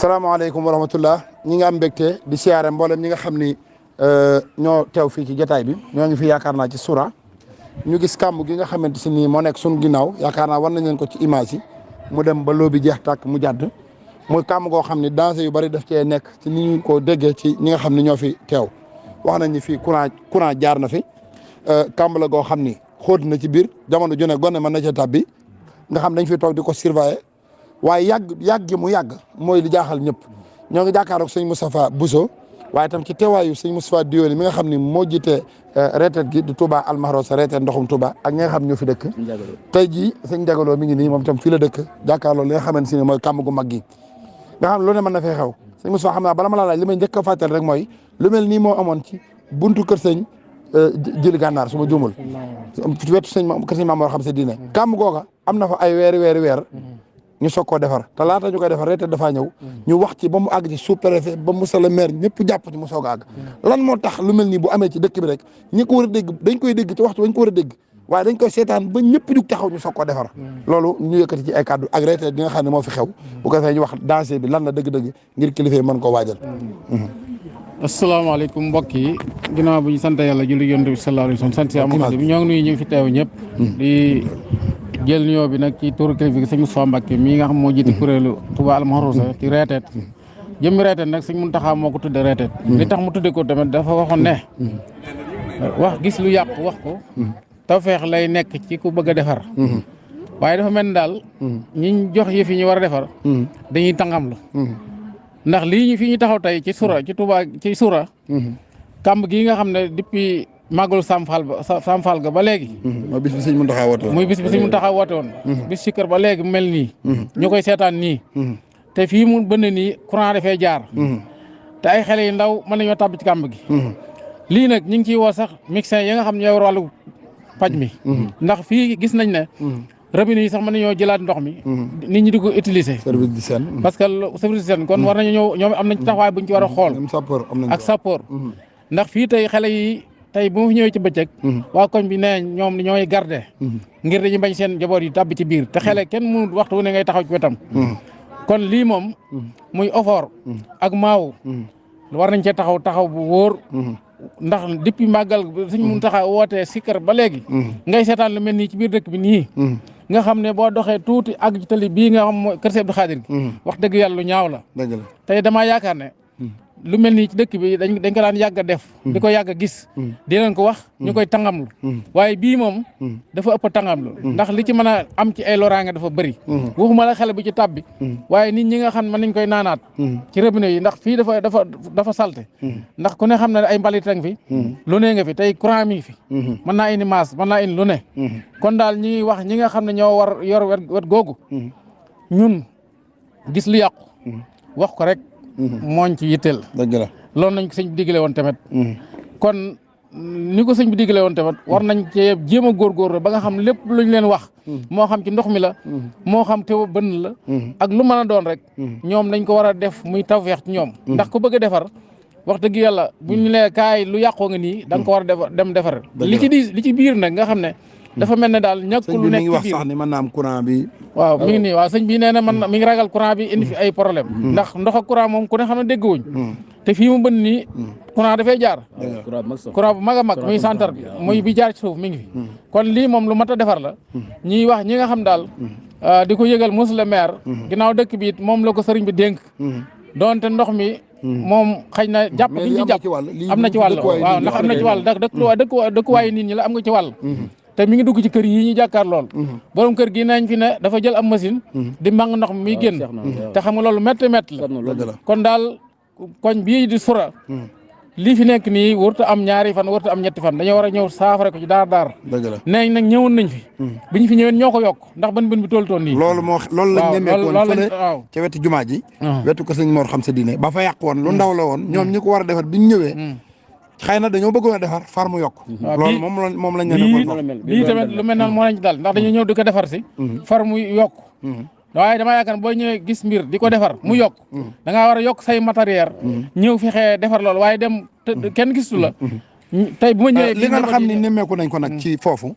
salaamaaleykum wa rahmatullah ñi nga am mbégte di siyaare mboolem ñi nga xam ni ñoo teew fii ci jotaay bi ñoo ngi fi yaakaar naa ci sura ñu gis kàmm gi nga xamante si nii moo nekk suñu ginnaaw yaakaar naa war nañ leen ko ci image yi mu dem ba loobi jeex tàkk mu jàdd muy kàmm goo xam ni danger yu bari daf cee nekk ci ni ñu ko déggee ci ñi nga xam ne ñoo fi teew wax nañ ni fii courant jaar na fi kàmm la goo xam ni xóot na ci biir jamono ju ne gone mën na ca tàbbi nga xam dañ fi toog di ko surveiller waaye yàgg gi mu yàgg mooy li jaaxal ñëpp ñoo ngi jàkkaaroog sëñ Moustapha Bousso waaye tam ci teewaayu sëñ Moustapha Dioli mi nga xam ni moo jiite reetet gi di Touba Almahrosa reetet ndoxum Touba ak ñi nga xam ñoo fi dëkk tey jii sëñ Jagaloo mi ngi nii moom tam fii la dëkk jàkkaarloo li nga xamante si ne mooy kàmm gu mag gi nga xam lu ne mën na fee xew sëñ Moustapha xam naa bala ma la laaj li may njëkk a fàttali rek mooy lu mel nii moo amoon ci buntu kër sëñ Jili Gànnaar su ma juumul ci wetu kër sëñ Maam Mor xam sa diine kàmm googa am na fa ay weer ñu soog koo defar te laata ñu koy defar reetet dafaa ñëw ñu wax ci ba mu àgg ci sous-préfet ba monsieur le maire ñëpp jàpp ci mu soog a àgg lan moo tax lu mel nii bu amee ci dëkk bi rek ñi ko war a dégg dañ koy dégg ci waxtu dañ ko war a dégg waaye dañ koy seetaan ba ñëpp jug taxaw ñu soog koo defar loolu ñu yëkkati ci ay kàddu ak reetet bi nga xam ne moo fi xew bu ko defee ñu wax danger bi lan la dëgg-dëgg ngir kilifa yi mën koo waajal asalaamaaleykum mbokk yi ginnaaw bu ñu sant yàlla julli yonent bi sallallahu alayhi wa sallam sant si Muhammad bi ñoo ngi nuyu ñu fi teew ñëpp di jël nuyoo bi nag ci turu kilifa gi sëñ Moustapha Mbacké mii nga xam moo jiite kuréelu Touba Almahrosa ci reetet jëmmi reetet nag sëñ Muntaxa moo ko tudde reetet li tax mu tudde ko tamit dafa waxoon ne wax gis lu yàqu wax ko tawfeex lay nekk ci ku bëgg a defar waaye dafa mel ni daal ñiñ jox yëf yi ñu war a defar dañuy tàngamlu ndax lii ñu fi ñu taxaw tey ci sura ci Touba ci sura kàmb gii nga xam ne depuis màggalu Sam Fall ga ba léegi mooy bis bi sëñ Muntaxa woote woon muy bis bi sëñ Muntaxa woote woon bis ci kër ba léegi mel nii ñu koy seetaan nii te fii mu bënn nii courant dafay jaar te ay xale yu ndaw mën nañoo tàbb ci kàmb gi lii nag ñu ngi ciy woo sax médecin yi nga xam ne ñooy war wàllu paj mi ndax fii gis nañ ne robinet yi sax mën nañoo jëlaat ndox mi nit ñi di ko utiliser service d'hygiène parce que service d'hygiène kon war nañu ñëw ñoom am nañ ci taxawaay buñ ci war a xool ak sapeur ndax fii tey xale yi tey bu ma fi ñëwee ci bëccëg waa koñ bi nee ñoom ñooy garder ngir dañuy bañ seen njaboot yi tàbbi ci biir te xele kenn mënut waxtu wu ne ngay taxaw ci wetam kon lii moom muy effort ak maaw war nañ cee taxaw bu wóor ndax depuis màggal suñ mun taxaw wootee sikkar ba léegi ngay seetaan lu mel nii ci biir dëkk bi nii nga xam ne boo doxee tuuti àgg ci tali bii nga xam mooy kër Sëñ Abdou Khadir gi wax dëgg yàlla lu ñaaw la tey damaa yaakaar ne lu mel nii ci dëkk bi dañ ko daan yàgg a def di ko yàgg a gis di leen ko wax ñu koy tàngamlu waaye bii moom dafa ëpp tàngamlu ndax li ci mën a am ci ay loraange dafa bëri waxuma la xale bi ci tàbbi waaye nit ñi nga xam ne mën nañ koy naanaat ci robinet yi ndax fii dafa salte ndax ku ne xam ne ay mbalit a ngi fi lu ne nga fi tey courant mi ngi fi mën naa indi masse mën naa indi lu ne kon daal ñi wax ñi nga xam ne ñoo war yor wet googu ñun gis lu yàqu wax ko rek mooñ ci yitteel dëgg la loolu nañ ko sëñ bi digale woon tamit kon ni ko sëñ bi digale woon tamit war nañ cee jéem a góorgóorlu ba nga xam lépp luñ leen wax moo xam ci ndox mi la moo xam te bënn la ak lu mën a doon rek ñoom dañ ko war a def muy tawfeex ci ñoom ndax ku bëgg a defar wax dëgg yàlla bu ñu nee kaay lu yàqoo nga nii da nga ko war a dem defar li ci biir nag nga xam ne dafa mel ne daal ñàkkul lu nekk ci biir wax sax ni mën naa am courant bi waaw mi ngi nii waaw sëñ bi nee na mi ngi ragal courant bi indi fi ay problème ndax ndox ak courant moom ku ne xam ne dégg wuñ te fii mu bënn nii courant dafay jaar courant bu mag a mag muy centre bi muy bi jaar ci suuf mi ngi fi kon lii moom lu mat a defar la ñiy wax ñi nga xam daal di ko yëgal monsieur le maire ginnaaw dëkk bi it moom la ko sëriñ bi dénk doonte ndox mi moom xëy na jàpp bi ñu ci jàpp am na ci wàll waaw ndax am na ci wàll ndax dëkkuwaayu nit ñi la am nga ci wàll te mi ngi dugg ci kër yi ñu jàkkaar lool borom kër gi nañ fi ne dafa jël am machine di mang ndox mi muy génn te xam nga loolu métti la kon daal koñ bii di sura lii fi nekk nii warut am ñaari fan warut am ñetti fan dañoo war a ñëw saafara ko ci daar neeñ nag ñëwoon nañ fi bi ñu fi ñëween ñoo ko yokk ndax bën bi toll toon nii loolu lañ nemmeekoon fële ca wetu jumaa ji wetu ko sëñ Mor xam sa diine ba fa yàq woon lu ndaw la woon ñoom ñi ko war a defar bi ñu ñëwee xëy na dañoo bëggoon a defar far mu yokk loolu moom lañ ne bii tamit lu mel noonu moo lañ ci dal ndax dañoo ñëw di ko defar si far mu yokk waaye damaa yaakaar boo ñëwee gis mbir di ko defar mu yokk da ngaa war a yokk say matériel ñëw fexe defar loolu waaye dem kenn gistu la tey bu ma ñëwee li nga xam ne nemmeeku nañ ko nag ci foofu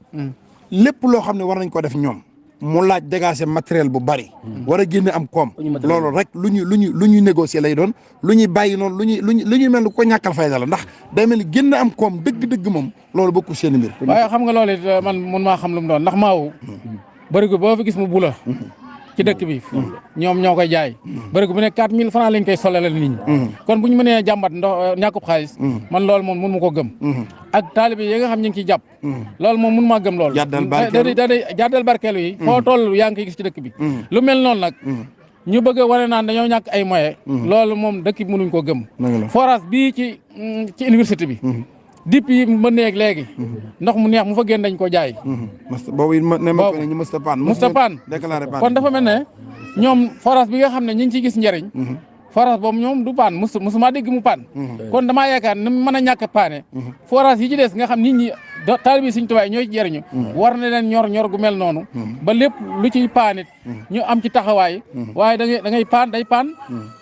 lépp loo xam ne war nañ ko def ñoom mu laaj dégager matériel bu bari war a génne am koom loolu rek lu ñuy négocier lay doon lu ñuy bàyyi noonu lu ñuy mel ni ko ñàkkal fayda la ndax day mel ni génn am koom dëgg-dëgg moom loolu bokku seen mbir waaye xam nga loolu it man mun maa xam lu mu doon ndax maawu bërigo boo fi gis mu bula ci dëkk bi ñoom ñoo koy jaay bërigo bu nekk 4000 francs lañ koy solalal nit ñi kon bu ñu mënee jàmbat ndox ñàkkub xaalis man loolu moom mun ma ko gëm ak taalibe yi nga xam ñu ngi ciy jàpp loolu moom mun maa gëm loolu jàddal barkeelu yi foo toll yaa ngi koy gis ci dëkk bi lu mel noonu nag ñu bëgg a wane naan dañoo ñàkk ay moyens loolu moom dëkk bi mënuñ ko gëm forage bii ci université bi depuis mën neeg léegi ndox mu neex mu fa génn dañ ko jaay boobu ne ma ko ñu musta paan déclaré paan kon dafa mel ne ñoom forage bi nga xam ne ñu ngi ciy gis njëriñ forage boobu ñoom du paan musuma dégg mu paan kon damaa yaakaar ni mën a ñàkk paane forage yi ci des nga xam nit ñi taalibe Sëriñ Tuubaa ñooy ci jëriñu war na leen ñor gu mel noonu ba lépp lu ciy paanit ñu am ci taxawaay waaye da ngay paan day paan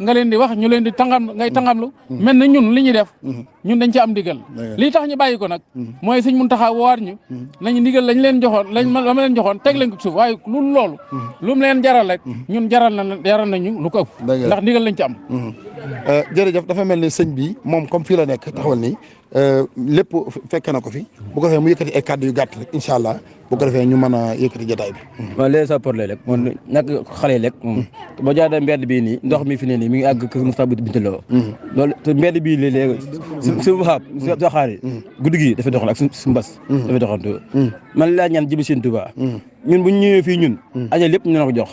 nga leen di wax ñu leen di ngay tangamlu mel na ñun li ñuy def ñun dañ ci am ndigal lii tax ñu bàyyi ko nag mooy Sëriñ Muntaxa waar ñu nañu ndigal lañ leen joxoon la ma leen joxoon teg leen ko suuf waaye loolu lu mu leen jaral rek ñun jaral nañu lu ko ëpp ndax ndigal lañ ci am jërëjëf dafa mel ni sëñ bi moom comme fii la nekk taxawal nii lépp fekk na ko fi bu ko defee mu yëkkati ay kàddu yu gàtt rek incha allah bu ko defee ñu mën a yëkkati jotaay bi. waaw léegi sa problème rek moom ñàkk xale rek moom boo jaaree mbedd bii nii ndox mi fi ne nii mi ngi àgg kër Moustapha Bintaloo loolu te mbedd bii léegi su waxaab su xaar yi guddi gi dafay doxal ak su mbas dafay doxantu man laa ñaan jëbi Sëñ Tuubaa ñun bu ñu ñëwee fii ñun aja lépp ñu na ko jox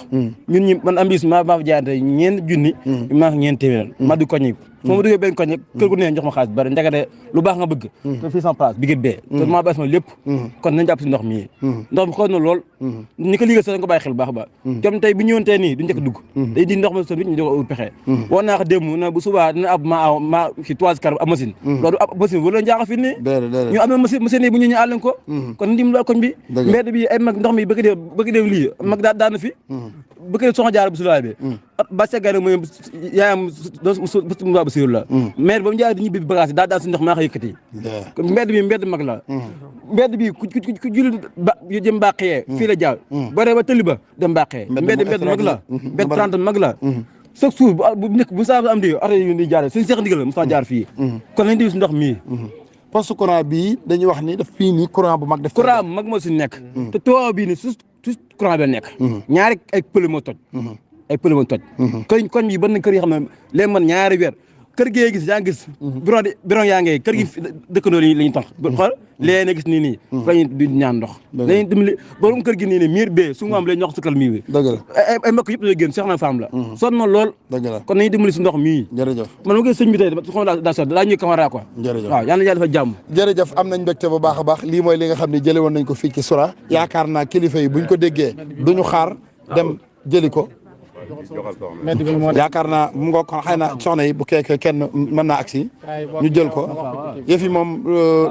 ñun ñi man am bis maa fa jaayante ñeent junni maa ñeent téeméer ma du koñ soo ma duggee benn koñ kër gu ne jox ma xaalis bari ndekete lu baax nga bëgg te fii sans place bi bee te maa bas ma lépp kon nañ jàpp si ndox mi ndox mi xool na lool ni ko liggéey sax dañ ko bàyyi xel baax ba comme tey bu ñëwoon tey nii duñ njëkk dugg day di ndox ma son bit ñu jox pexe war naa ko démb na bu subaa dina ab ma si toise car ab machine loolu ab machine wala njaaxa fi nii ñu am na machine yi bu ñu àllen ko kon ndim la koñ bi mbedd bi ay mag ndox mi bëgg dee lii mag daana fi bëgg dee soxna jaar bu sulaay bi ba seggaane mooy yaayam ba siir la maire ba mu jaay di ñibbi bagage daa daan si ndox maa ko yëkkati kon mbedd bi mbedd mag la mbedd bi ku julli ba jëm mbàqee fii la jaar ba ree ba tëli ba dem mbàqee mbedd mag la mbedd 30 mag la chaque jour bu nekk bu saa am di oto yi di jaar suñu seex ndigal mu saa jaar fii kon nañ di si ndox mii poste courant bii dañuy wax ni daf fii nii courant bu mag def courant bu mag moo si nekk te Tuubaa bii ni su courant bi nekk ñaari ay pële moo toj ay pële moo toj koñ bi ban na kër yoo xam ne léegi man ñaari weer kër gi gis yaa ngi gis bureau yaa ngi kër gi dëkkandoo la ñu tax xool léegi na gis nii fa ñu di ñaan ndox dañuy dimbali borom kër gi nii miir bee su am la ñu wax sukal mii bi ay mbokk yëpp dañoo génn soxna femme la sonn na lool kon nañu dimbali si ndox mii jërëjëf man ma koy sëñ bi tey daa so daa ñuy camara quoi jërëjëf waaw yàlla dafa jàmm jërëjëf am nañ mbégte bu baax a baax lii mooy li nga xam ne jële woon nañ ko fii ci Soura yaakaar naa kilifa yi buñ ko déggee duñu xaar dem jëli ko yaakaar naa mu nga ko xëy na soxna yi bu keekee kenn mën naa agsi ñu jël ko yëf yi moom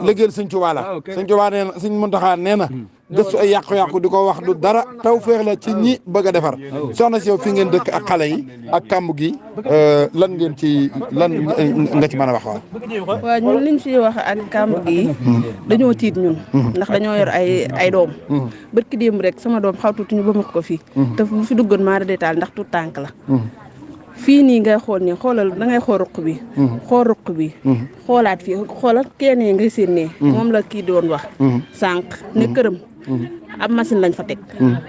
liggéeyal Sëñ Tuubaa la Sëñ Tuubaa nee na Sëñ Muntaxaa nee na gëstu ay yàqu-yàqu di ko wax du dara taw féex la ci ñi bëgg a defar soxna si yow fi ngeen dëkk ak xale yi ak kàmb gi lan ngeen ci lan nga ci mën a wax waaw ñun liñ fi wax ak kàmb gi dañoo tiit ñun ndax dañoo yor ay doom barki démb rek sama doom xaw tuuti ñu ba ma ko fii te bu fi duggoon maa détaal ndax tout tànk la fii nii ngay xool nii xoolal da ngay xool ruq bi xool ruq bi xoolaat fii xoolal kenn ngay séenee moom la kii doon wax sànq ne këram ab machine lañ fa teg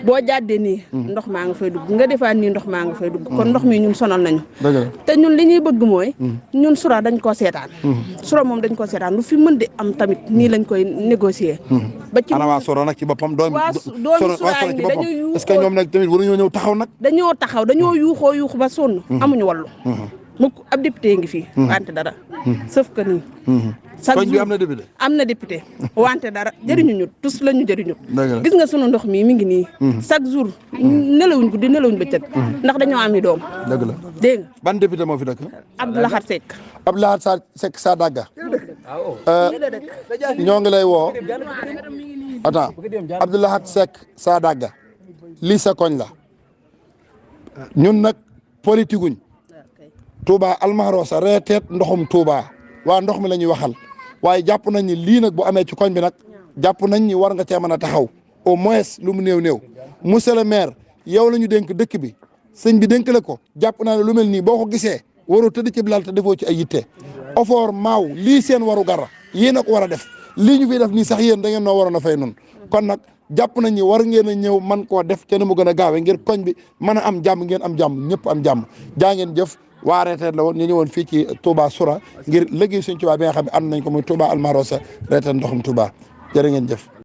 boo jàddee nii ndox maa nga fay dugg nga defaat nii ndox maa nga fay dugg kon ndox mi ñun sonal nañu te ñun li ñuy bëgg mooy ñun Soura dañ koo seetaan Soura moom dañ koo seetaan lu fi mën di am tamit nii lañ koy négocier ba ci waa Soura nag ci boppam doomi Soura ngi dañuy yuuxoo est-ce que ñoom nag tamit waruñoo ñëw taxaw nag dañoo yuuxoo ba sonn amuñu wallu mukk ab député ngi fii wante dara sauf que nii koñ bi am na député am na député wante dara jëriñu ñu tous la ñu jëriñu gis nga sunu ndox mi ngi nii chaque jour nelawuñ guddi nelawuñ bëccëg ndax dañoo am i doom dëgg la dégg nga ban député moo fi dëkk Abdoulahat Seck Abdoulahat Seck Sadaga ñoo ngi lay woo attends Abdoulahat Seck Sadaga lii sa koñ la ñun nag politique guñ Touba Almarosa reeteet ndoxum Touba waa ndox mi la ñuy waxal waaye jàpp nañ ni lii nag bu amee ci koñ bi nag jàpp nañ ni war nga cee mën a taxaw au moins lu mu néew monsieur le maire yow la ñu dénk dëkk bi sëñ bi dénk la ko jàpp naa ne lu mel nii boo ko gisee waroo tëdd ci bilal te defoo ci ay yitte ofoor maaw lii seen waru gara yéen a ko war a def lii ñu fiy def nii sax yéen da ngeen noo waroon a fay noonu kon nag jàpp nañ ni war ngeen a ñëw man koo def te ne mu gën a gaawee ngir koñ bi mën a am jàmm ngeen am jàmm ñëpp am jàmm jaa ngeen jëf waa reeteet la woon ñu ñëwoon fii ci Touba Soura ngir liggéey suñ Touba bi nga xam ne ànd nañ ko muy Touba Almarosa reeteet ndoxum Touba jërë ngeen jëf